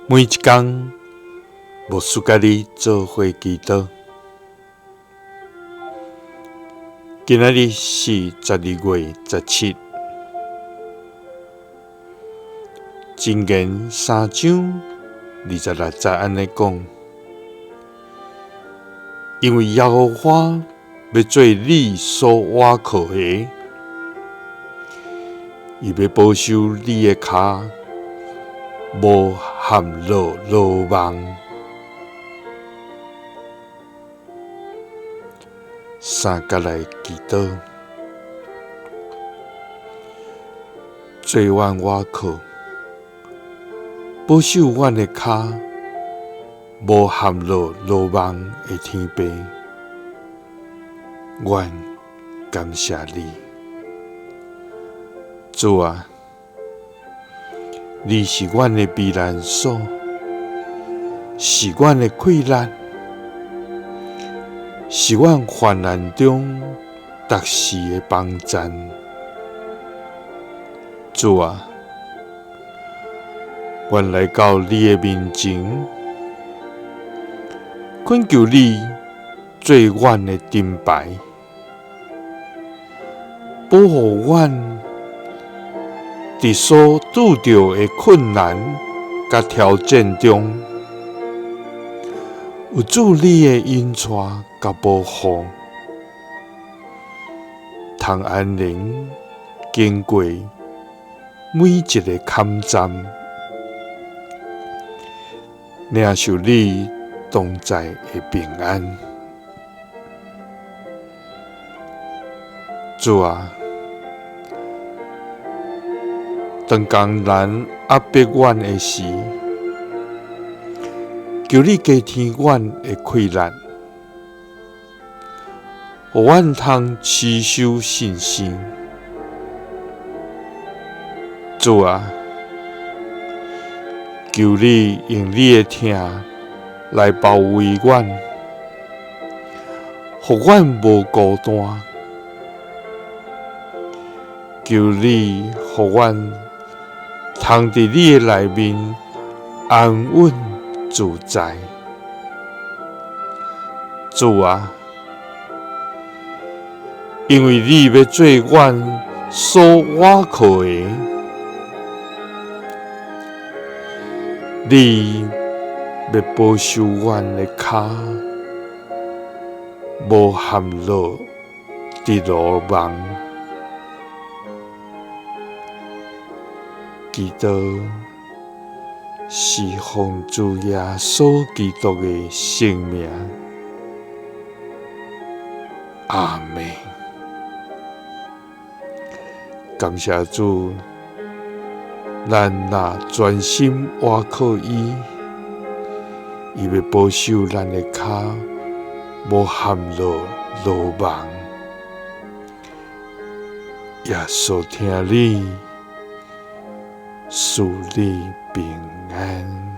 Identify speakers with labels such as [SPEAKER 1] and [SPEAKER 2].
[SPEAKER 1] 每一工，牧師佮你做伙祈禱。今仔日是12月17，箴言3章26節按呢講，因為耶和華欲做你所倚靠的，伊欲保守你的跤，無陷落羅網。三佮來祈禱，做阮倚靠，保守阮的跤，無陷落羅網的天父，阮感謝你，主啊，你是阮的避難所，是阮的氣力，是阮患難中逐時的幫贊。主啊，阮來到你的面前，懇求你做阮的盾牌，保護阮佇所拄著的困難佮挑戰中，有主你的引帶佮保護，通安然經過每一个坎站，領受你同在的平安。主啊，當艱難壓迫阮的時，求你加添阮的氣力，予阮通持守信心。主啊，求你用你的疼來包圍阮，予阮無孤單。求你予阮通佇你的內面安穩自在。主啊，因為你欲做阮所倚靠的，你欲保守阮的跤，無陷落佇羅網。祈禱是奉主耶穌基督的聖名，阿們。感謝主，咱若專心倚靠伊，伊欲保守咱的跤，無陷落羅網。耶穌疼你，賜你平安。